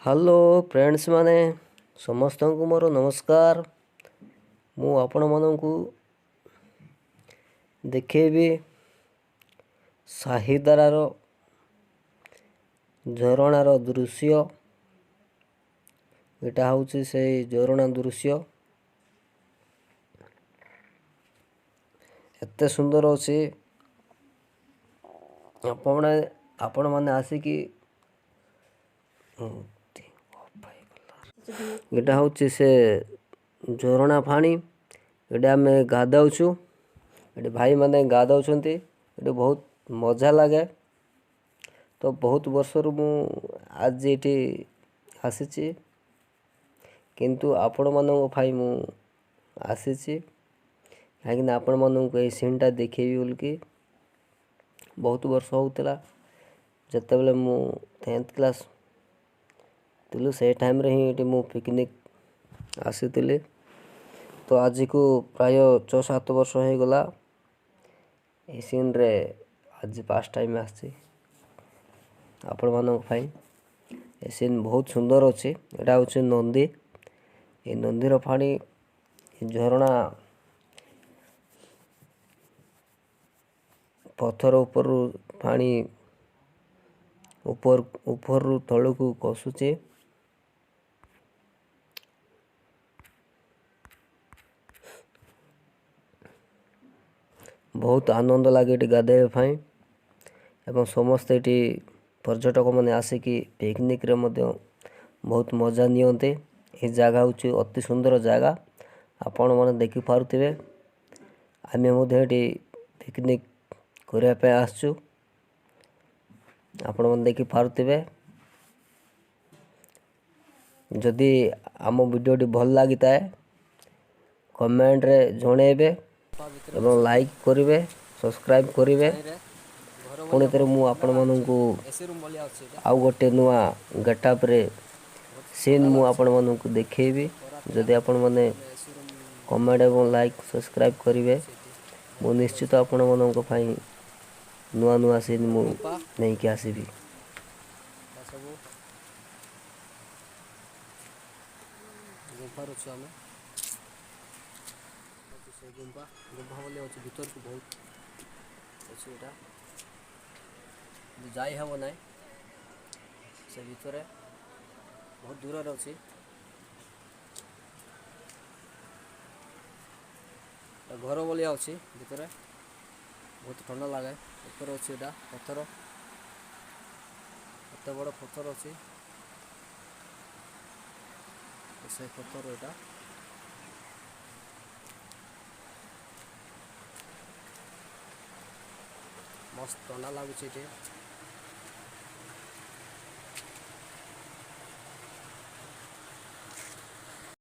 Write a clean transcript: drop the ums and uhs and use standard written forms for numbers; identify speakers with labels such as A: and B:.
A: Hello friends ମାନେ, ସମସ୍ତଙ୍କୁ ମୋର ନମସ୍କାର। ମୁଁ ଆପଣମାନଙ୍କୁ ଦେଖେଇବି ସାହିଦାରାର ଝରଣାର ଦୃଶ୍ୟ। ଏଇଟା ହେଉଛି ସେଇ ଝରଣା ଦୃଶ୍ୟ। ଏତେ ସୁନ୍ଦର ଅଛି। ଆପଣ ଆପଣମାନେ ଆସିକି, ଏଇଟା ହେଉଛି ସେ ଝରଣା ପାଣି। ଏଇଟା ଆମେ ଗାଧଉଛୁ। ଏଠି ଭାଇମାନେ ଗାଧଉଛନ୍ତି। ଏଠି ବହୁତ ମଜା ଲାଗେ। ତ ବହୁତ ବର୍ଷରୁ ମୁଁ ଆଜି ଏଠି ଆସିଛି, କିନ୍ତୁ ଆପଣମାନଙ୍କ ପାଇଁ ମୁଁ ଆସିଛି, କାହିଁକିନା ଆପଣମାନଙ୍କୁ ଏଇ ସିନ୍ଟା ଦେଖେଇବି ବୋଲିକି। ବହୁତ ବର୍ଷ ହେଉଥିଲା, ଯେତେବେଳେ ମୁଁ 10th କ୍ଲାସ୍ ଥିଲୁ, ସେଇ ଟାଇମ୍ରେ ହିଁ ଏଠି ମୁଁ ପିକନିକ୍ ଆସିଥିଲି। ତ ଆଜିକୁ ପ୍ରାୟ 6-7 ବର୍ଷ ହେଇଗଲା। ଏଇ ସିନ୍ରେ ଆଜି ଫାର୍ଷ୍ଟ ଟାଇମ୍ ଆସିଛି ଆପଣମାନଙ୍କ ପାଇଁ। ଏ ସିନ୍ ବହୁତ ସୁନ୍ଦର ଅଛି। ଏଇଟା ହେଉଛି ନଦୀ। ଏ ନଦୀର ପାଣି, ଝରଣା ପଥର ଉପରୁ ପାଣି ଉପରରୁ ତଳକୁ ଖସୁଛି। ବହୁତ ଆନନ୍ଦ ଲାଗେ ଏଠି ଗାଧୋଇବା ପାଇଁ ଏବଂ ସମସ୍ତେ ଏଠି ପର୍ଯ୍ୟଟକମାନେ ଆସିକି ପିକନିକ୍ରେ ମଧ୍ୟ ବହୁତ ମଜା ନିଅନ୍ତି। ଏ ଜାଗା ହେଉଛି ଅତି ସୁନ୍ଦର ଜାଗା, ଆପଣମାନେ ଦେଖିପାରୁଥିବେ। ଆମେ ମଧ୍ୟ ଏଠି ପିକନିକ୍ କରିବା ପାଇଁ ଆସିଛୁ, ଆପଣମାନେ ଦେଖିପାରୁଥିବେ। ଯଦି ଆମ ଭିଡ଼ିଓଟି ଭଲ ଲାଗିଥାଏ, କମେଣ୍ଟରେ ଜଣେଇବେ ଏବଂ ଲାଇକ୍ କରିବେ, ସବସ୍କ୍ରାଇବ୍ କରିବେ। ପୁଣି ଥରେ ମୁଁ ଆପଣମାନଙ୍କୁ ଆଉ ଗୋଟେ ନୂଆ ଗେଟଅପ୍ରେ ସିନ୍ ମୁଁ ଆପଣମାନଙ୍କୁ ଦେଖେଇବି। ଯଦି ଆପଣମାନେ କମେଣ୍ଟ ଏବଂ ଲାଇକ୍ ସବସ୍କ୍ରାଇବ୍ କରିବେ, ମୁଁ ନିଶ୍ଚିତ ଆପଣମାନଙ୍କ ପାଇଁ ନୂଆ ନୂଆ ସିନ୍ ମୁଁ ନେଇକି ଆସିବି।
B: ସବୁ ଗୁମ୍ଫାରେ ଅଛୁ ଆମେ। ସେ ଗୁମ୍ଫା ଗୁମ୍ଫା ବୋଲି ଅଛି, ଭିତରକୁ ବହୁତ ଅଛି। ଏଇଟା ଯାଇ ହେବ ନାହିଁ, ସେ ଭିତରେ ବହୁତ ଦୂରରେ ଅଛି। ଘର ଭଳିଆ ଅଛି ଭିତରେ, ବହୁତ ଥଣ୍ଡା ଲାଗେ। ଉପରେ ଅଛି ଏଇଟା ପଥର, ଏତେ ବଡ଼ ପଥର ଅଛି। ସେ ପଥର ଏଇଟା ମସ୍ତ ଥଣ୍ଡା ଲାଗୁଛି ଏଠି।